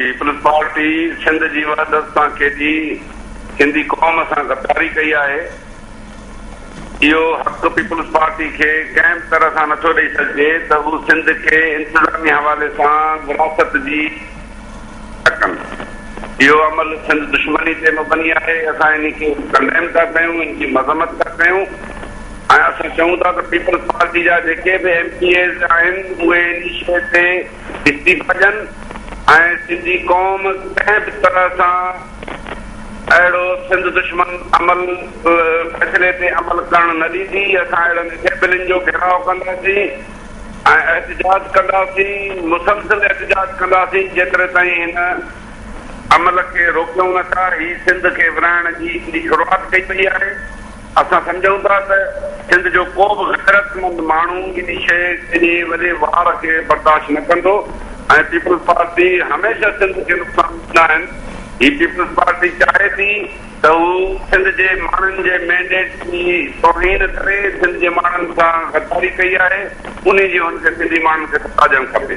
Peoples party Sindh جي وحدت سان کيڏي سنڌي قوم سان غداري ڪئي آهي. اهو حق پيپلز پارٽي کي ڪنهن به طرح سان نٿو ڏئي سگهجي ته هو سنڌ کي انتظامي حوالي سان وراثت جي ڪن. اهو عمل سنڌ دشمني تي مبني آهي. اسان انهي کي ڪنڊيم ٿا ڪيون، ان جي مذمت ٿا ڪيون ۽ اسان چئون ٿا ته پيپلز پارٽي جا جيڪي به ايم پي ايز آهن اهي انهي شيء تي استعيفا ڏين ۽ سنڌي قوم ڪنهن به طرح سان اهڙو سنڌ دشمن عمل فيصلي تي عمل ڪرڻ نه ڏيندي، اسان اهڙن اسيمبلين جو گهيراء ڪنداسين ۽ احتجاج ڪنداسين، مسلسل احتجاج ڪنداسين جيتري تائين هن عمل کي روڪيون نه ٿا، هي سنڌ کي ورهائڻ جي هڪڙي شروعات ڪئي وئي آهي. اسان سمجهون ٿا ته سنڌ جو ڪو به غيرتمند ماڻهو انهي شيء انهي وڏي وار کي برداشت نه ڪندو ۽ پيپلز پارٽي هميشه سنڌ کي نقصان ڏنا آهن. هي پيپلز پارٽي چاهي ٿي ته هو سنڌ جي ماڻهن جي مينڊيٽ جي توهين ڪري سنڌ جي ماڻهن سان غداري ڪئي آهي انهي جي هن کي سنڌي ماڻهن کي سزا ڏيڻ کپي.